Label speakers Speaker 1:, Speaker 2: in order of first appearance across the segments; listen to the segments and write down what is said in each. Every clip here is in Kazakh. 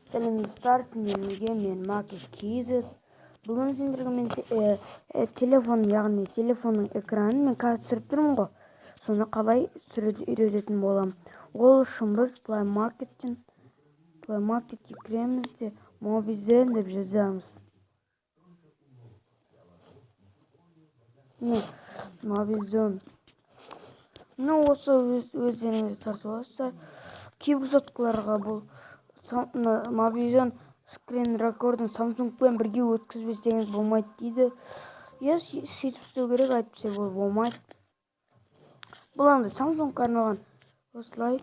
Speaker 1: Сәлем, достар! Сендерге мен Маки KZ. Бүгін сендерге мен телефон, яғни телефонның экранын мен қазір түсіріп тұрмын ғой, соны қалай түсіруді үйрететін боламын. Ол үшін біз Play Market'тен, Play Marketке кіреміз де, Mobizen деп жазамыз. Міне, Mobizen. Міне, осы өздеріңіз тартып аласыздар. Кейбір соткаларға бұл Mobizen Screen Recording Samsung-пен бірге өткізбесеңіз болмайды дейді. Иә, сөйтіп істеу керек, әйтпесе бұл болмайды. Бұл андай Samsung-қа арналған осылай.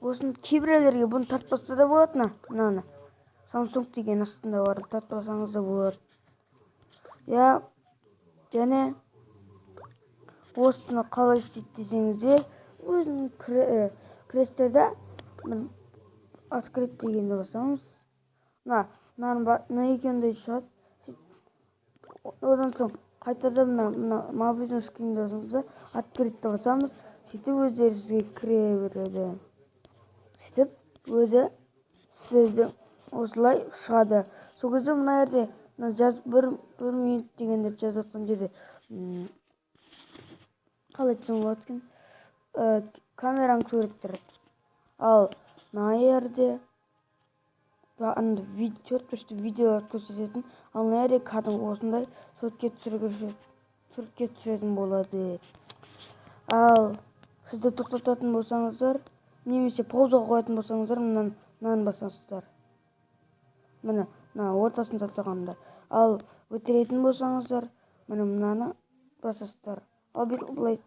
Speaker 1: Осыны кейбіреулерге бұны тартпаса да болады, мынаны. Samsung деген астында бар, тартпасаңыз да болады. Иә, және осыны қалай істейді десеңіздер, өзінің кіресіздер да, «Открыть» дегенді басамыз. Мына мынаның мына екеуінде шығады. Одан соң қайтадан мына Mobizen Screen басамыз да, «Открыть» басамыз. Сөйтіп өздері сізге кіре береді. Сөйтіп өзі сіздің осылай шығады. Сол кезде мына жерде мына жаз бір минут дегенді жазып жатқан жерде, қалай айтсам болады екен, камераның суреті тұрады. Ал мына жерде андай төрт бұрышты видеолар көрсететін, ал мына жерде кәдімгі осындай суретке түсіретін болады. Ал сізді тоқтататын болсаңыздар немесе паузаға қоятын болсаңыздар, мынаны басасыздар, міне, мына ортасын тастағанда. Ал бітіретін болсаңыздар, міне, мынаны басасыздар. Ал бүйтіп былай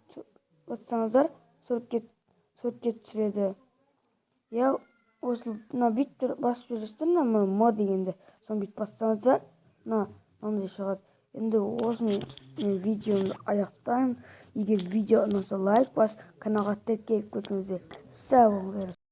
Speaker 1: бассаңыздар, суретке түсіреді. Иә, осы мына бүйтіп басып жүресіздер, мына М дегенді. Соны бүйтіп бассаңыздар, мына мынандай шығады. Енді осымен мен видеомды аяқтаймын. Егер видео ұнаса, лайк басып, каналға тіркеліп кетіңіздер. Сау болыңыздар!